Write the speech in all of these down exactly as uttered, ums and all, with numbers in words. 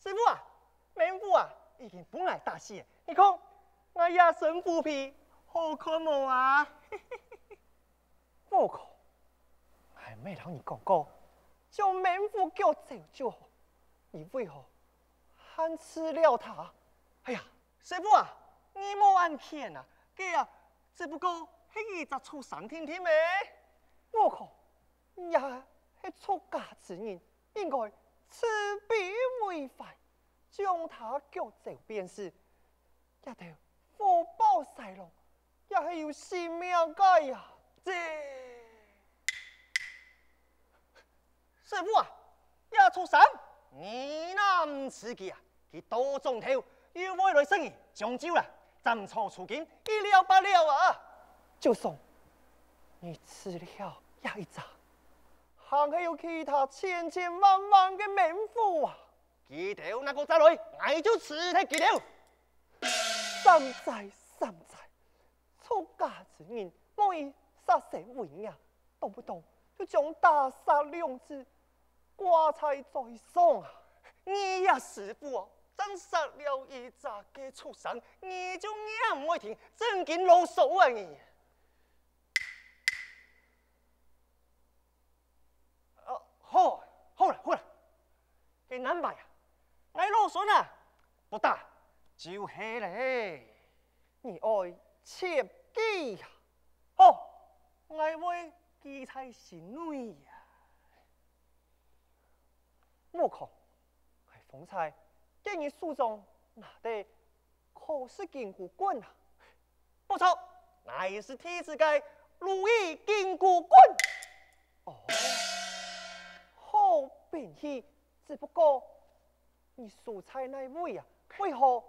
師傅啊，面糊啊，已經分𠊎打死了。你看，𠊎這身虎皮，好看無啊？悟空，𠊎毋係摎你講過，將面糊攪走就好，你為何還飼了牠？哎呀，師傅啊，你莫恁譴啊，該啊，只不過係一隻畜生定定咩。悟空，你也係出家之人， 應該慈悲為懷，將牠攪走便是。這兜虎豹豺狼也係有性命个呀！這，師傅啊，這畜生，你若毋飼佢啊，佢到庄頭又會來食你，將就啦，斬草除根，一了百了啊！就算你飼了這一隻，還係有其他千千萬萬个面糊啊！佢兜若過再來，𠊎就除忒佢兜！善哉，善哉，出家之人，莫以殺生為業，動不動就將打殺兩隻掛在嘴上啊！你呀，師傅哦，正殺了一隻个畜生，你就硬毋會停，正經囉嗦啊你！ 哦，好，好啦，好啦，該難為啊，𠊎老孫啊，不打就係咧。你愛切記啊！好，𠊎會記在心內啊。 悟空，該方才見你手中拿个可是緊箍棍啊？不錯，𠊎係弟子个如意緊箍棍。哦，好兵器，只不過你收在哪位啊？為何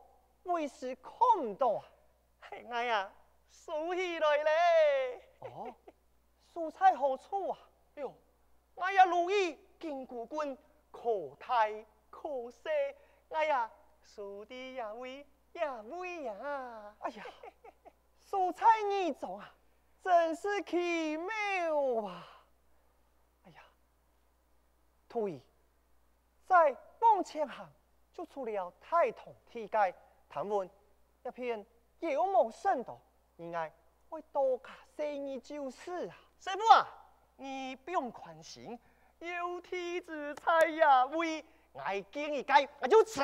為師看毋到啊？ 係𠊎啊，收起來咧。哦，收在何處啊？喲，𠊎啊如意緊箍棍，可大可細，𠊎啊收在這位這位啊。哎呀，收在耳中啊，真是奇妙啊！哎呀，徒兒， 再往前行，就出了大同地界，聽聞這片妖魔甚多，你𠊎愛多加細義就是啊。師傅啊，你不用寬心，有弟子在這位，𠊎見一個，𠊎就除。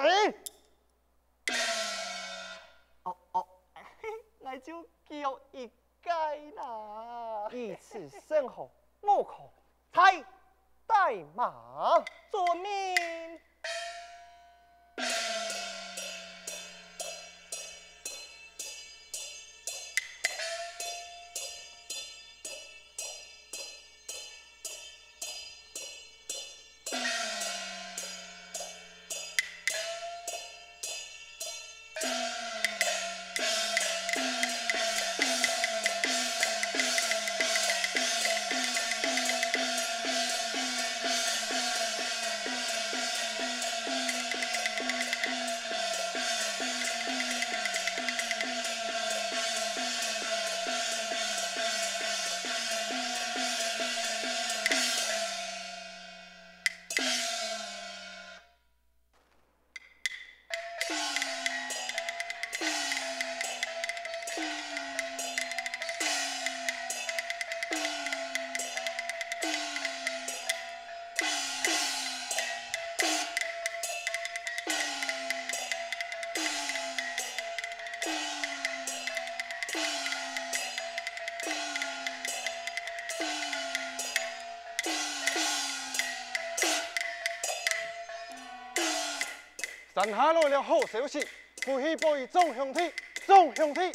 哦，哦，𠊎就叫一個啦。如此甚好，無可。在，帶馬。遵命。山下來了好消息，歡喜報與眾兄弟，眾兄弟！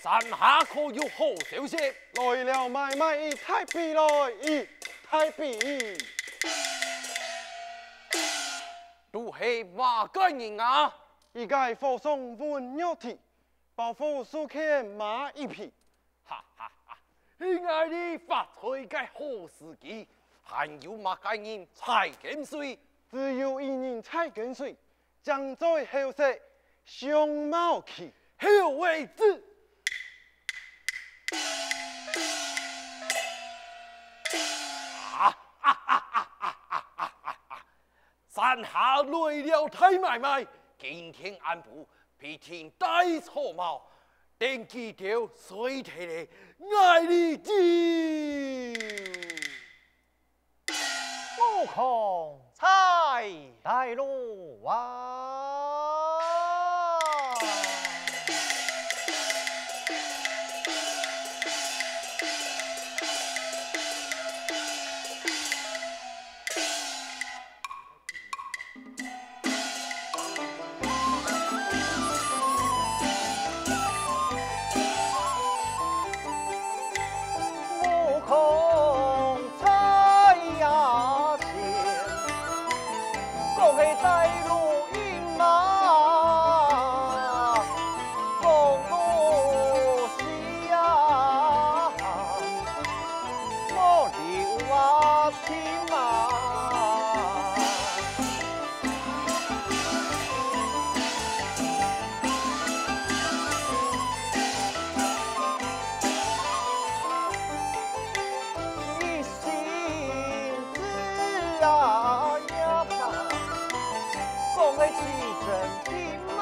山下可有好消息？來了買賣與大比來與大比！都係麼个人啊？一个和尚文玉帝， 包袱數錢馬一匹。哈哈哈！係𠊎俚發財个好時機，還有麼个人在跟隨？只有一人在跟隨，正在後室相貌奇。後位子！啊！ 山下來了大買賣，今天暗晡必定戴草帽，等佢兜睡忒咧，𠊎俚就。悟空在，帶路啊！ 悟空在呀前，讲起带路人嘛，讲路西呀，莫留啊情啊。 一心志啊呀，讲个起真经嘛，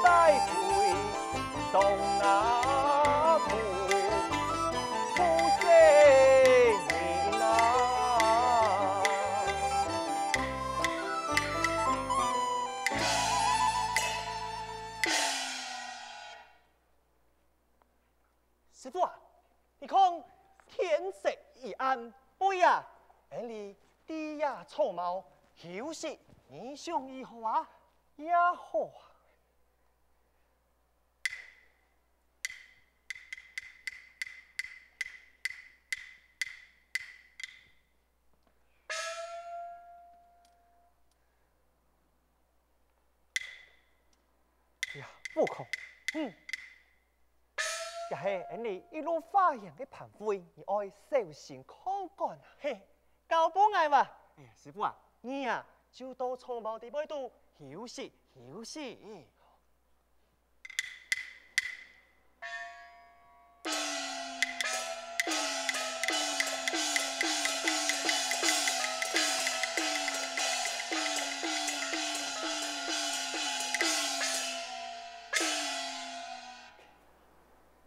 带回东啊土，土生人啊。 師傅啊，你看天色已暗，背啊，俺俚戴呀草帽，休息，你想如何啊？也好啊。 呀，悟空，嗯，這係俺俚一路化緣个盤費，你愛小心看管啊。嘿，交分𠊎吧。哎，師傅啊，你啊，就到草帽底背肚休息休息。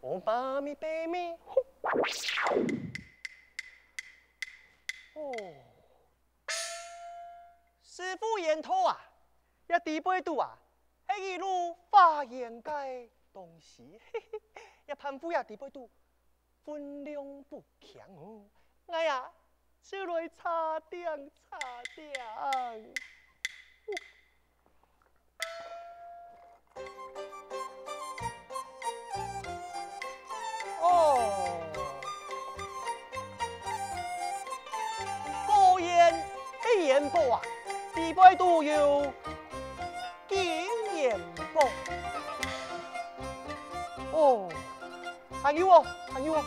哦，媽咪，爸咪，呼。哦。 師傅言道啊，這底背肚啊，係一路化緣个東西。這盤費啊，底背肚分量不輕哦。𠊎啊，就來差點，差點。 哦，果然係元寶啊，底背肚有金元寶。哦， 還有哦，還有哦。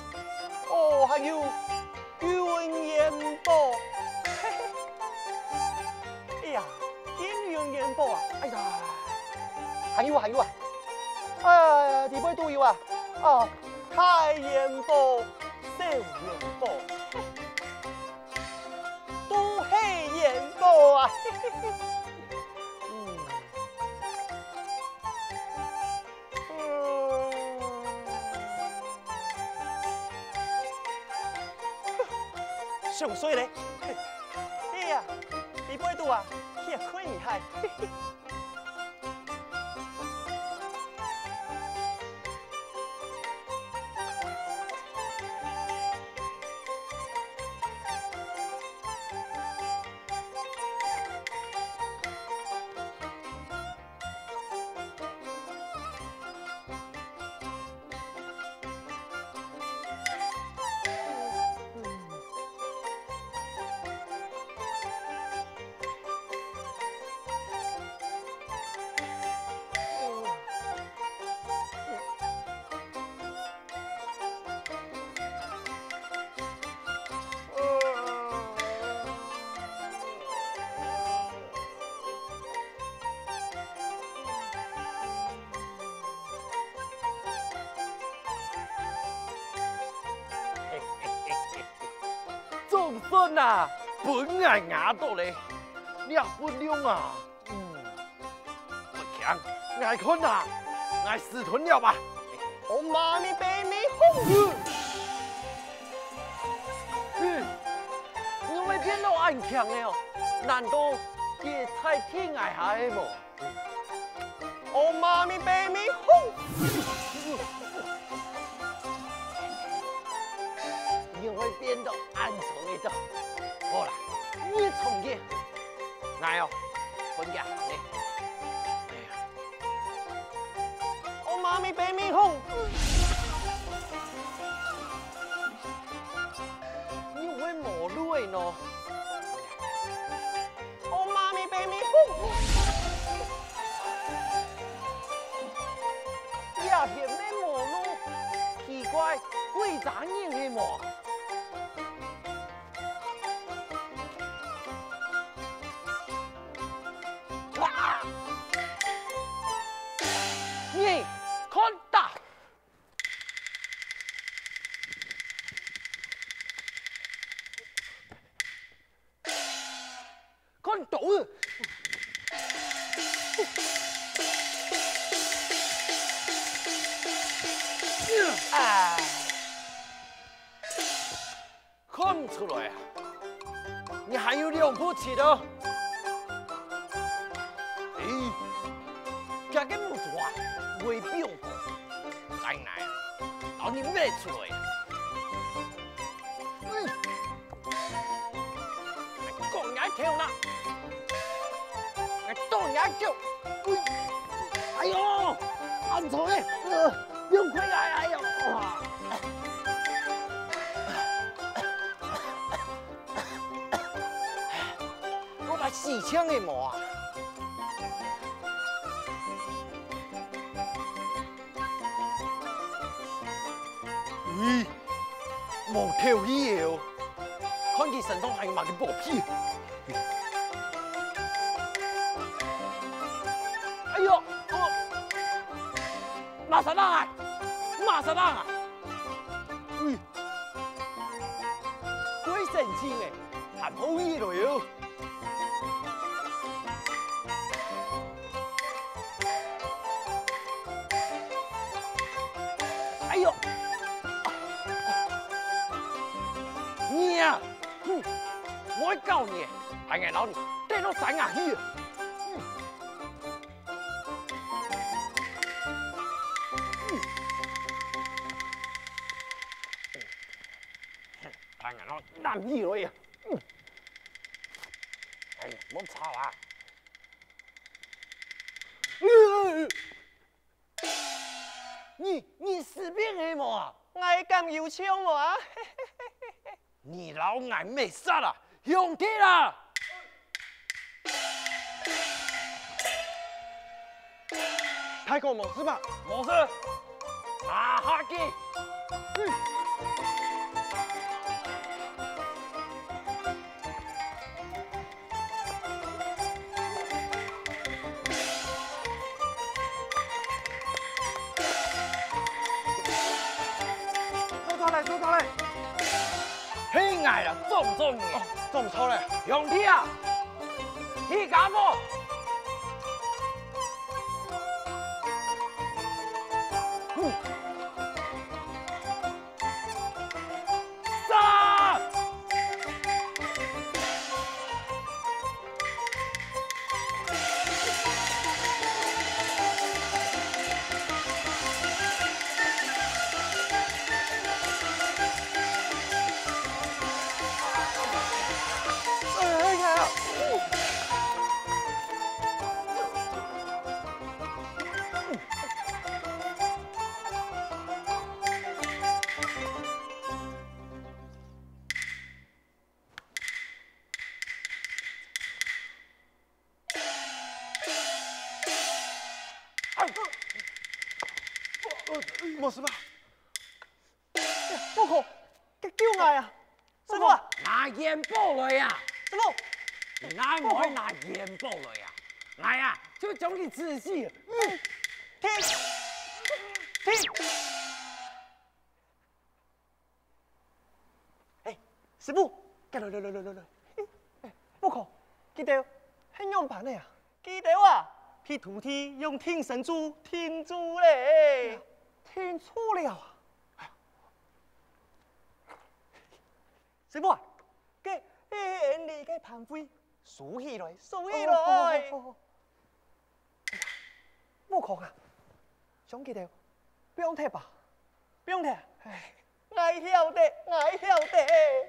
哦，還有金元寶。哎呀，金銀元寶啊！哎呀，還有啊，還有啊！哎呀，底背都有啊！哦，大元寶、小元寶，都係元寶啊！嗯。 想睡咧。哎呀，你背肚啊，血亏你害。啊，分𠊎壓到咧，這分量啊，嗯，毋輕，𠊎看啊，𠊎私吞了吧。哦，媽咪，爸咪，吼！嗯，你會變到恁強个哦？難道佢在天涯下个無？ 哦，媽咪，爸咪，吼！你會變到恁重个到。好啦，你重个，𠊎哦，分佢行个。哎呀，哦，媽咪，爸咪，吼！你會無路个喏。 哦，媽咪，爸咪，吼！這片乜無路，奇怪，歸隻人係無？哇！你看吶！ 看到了！啊！看毋出來啊！你還有兩步棋哦！哎，這个木頭啊，會變高，再來啊，摎你搣出來！嗯。 講你个頭啦！𠊎剁你个腳！哎喲，恁重个，呃，用開來，哎喲！我把四千个毛啊！ 咦，無頭去哦！看佢身上還有麼个寶貝。哎喲，哦，麼儕人啊？麼儕人啊？咦，鬼神經誒，還好起來哦！ 哎喲！你啊，哼，𠊎教你，還愛摎你跌落山下去。還愛摎你攬起來啊！哎呀，莫吵啊！ 你，你死定係無啊？𠊎敢有像無啊？你摎𠊎滅殺啊，兄弟啊！大哥，無事吧？無事，拿下佢！ 做到了，做到了！係𠊎啊，做毋著你。哦，做毋著了。兄弟啊，起家伙！嗯。 殺！哎呀！ 哎，呃，呃，無事吧？不可，救𠊎啊！師傅啊！拿元寶來啊！師傅！你哪會拿元寶來啊？𠊎啊，就將你治死！嗯，停！停！哎，師傅，來來來來來來，欸，欸，悟空，佢兜係仰般个啊？佢兜啊，被徒弟用定身珠定住咧。定住了啊？師傅啊，該，該，該，你个盤費收起來，收起來。哦，哦，哦，哦。悟空啊，將佢兜放忒吧。放忒？唉，𠊎曉得，𠊎曉得。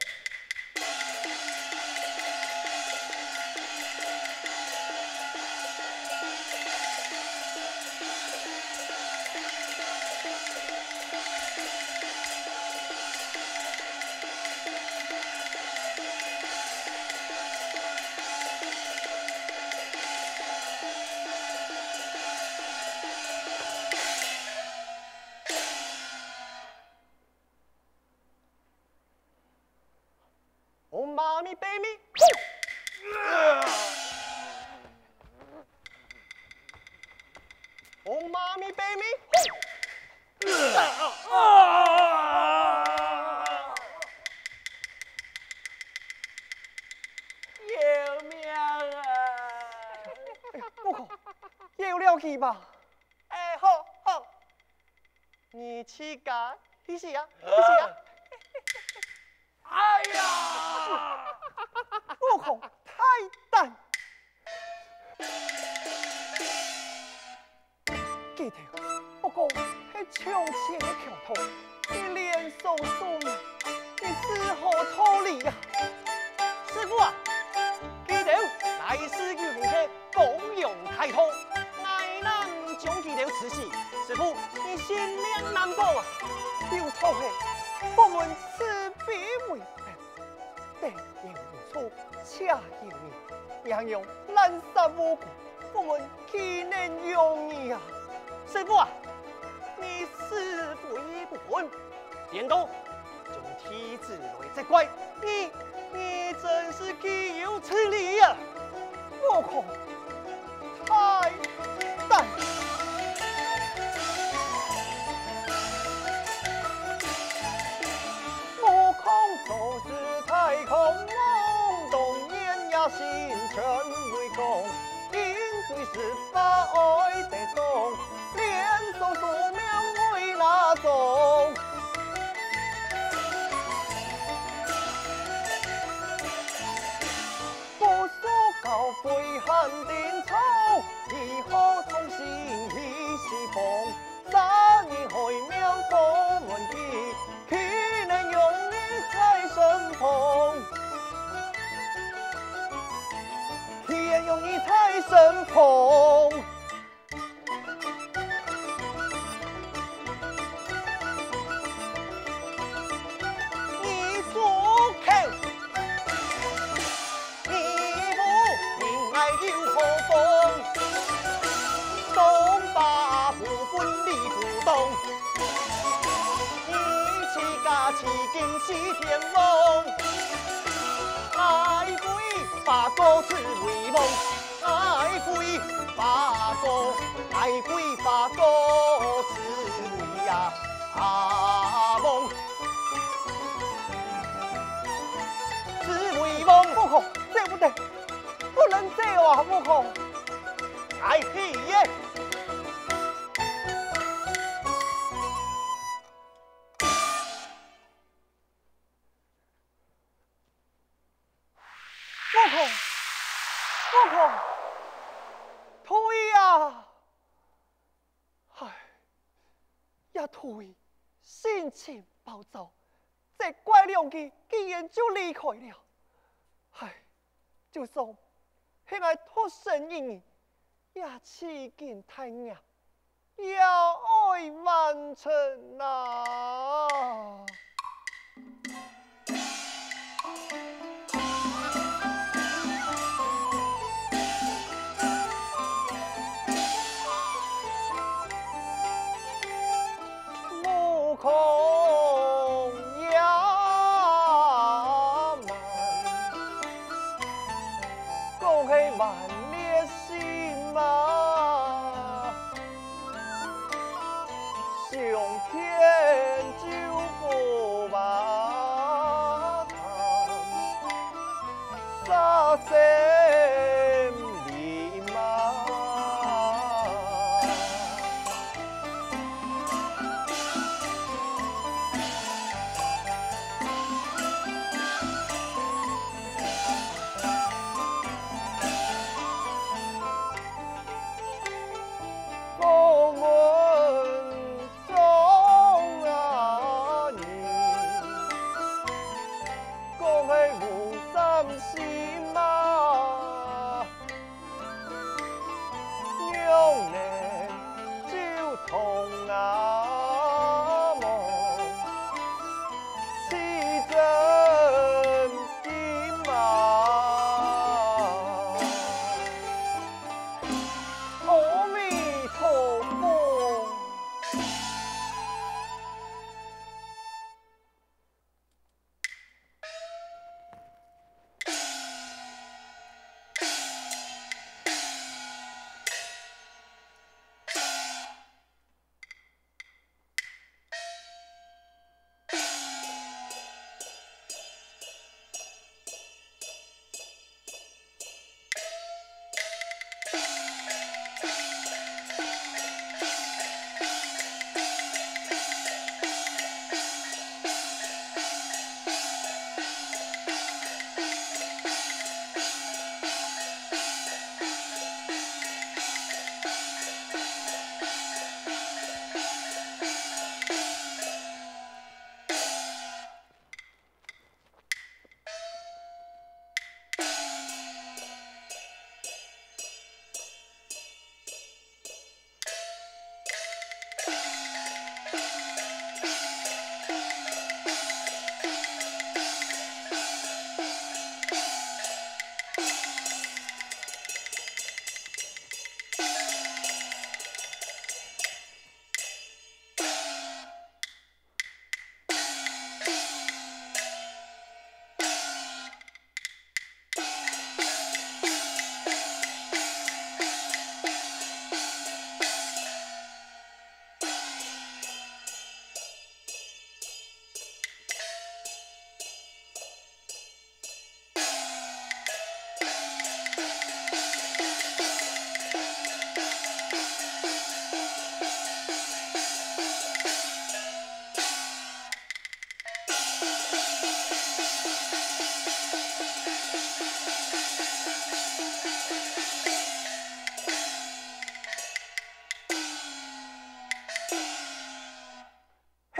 Om mani padme hum. Om mani padme hum. 啊！救命啊！哎，悟空，饒了佢吧。哎，好，好，你自家去死啊，去死啊！哎呀！悟空，大膽！ 佢兜不過係從前个強盜，你連上數名，你如何脫離啊？師傅啊，佢兜乃是有名个江洋大盜，𠊎哪毋將佢兜處死？師傅，你性命難保啊！有道係，佛門慈悲為本，得人如初，且 救人，若用濫殺無辜，佛門豈能容你啊？師傅啊，你是非不分，顛倒將弟子來責怪，你，你真是豈有此理啊！悟空，大膽！ 悟空做事太狂妄，當年也心存威光，因罪失法愛得當，连上数名为哪桩？ 不守教规限定操，如何通行去西方？杀人害命不问己，岂能容你在身旁？岂能容你在身旁？ 你住口！你不明白又何妨？东巴不分你不懂，你自家欺君欺天王。爱妃八个只为梦。 爱妃八个，爱妃八个，只为呀，啊，梦，只为梦。悟空，这不得，不能这样啊，悟空。哎，嘿耶！ 悟空，悟空，徒儿啊！唉，这徒儿性情暴躁，責怪兩句，竟然就離開了。唉，就算係𠊎獨身一人，也至今大業， 也愛完成啊！悟空呀，慢，讲个慢 心啊，相见就分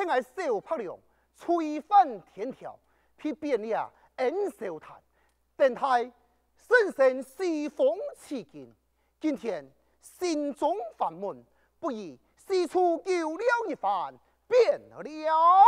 𠊎小白龍，推翻天條，被貶了恩仇壇，登大聖山西方取經。今天心中煩悶，不如四處遊尞一番，便了。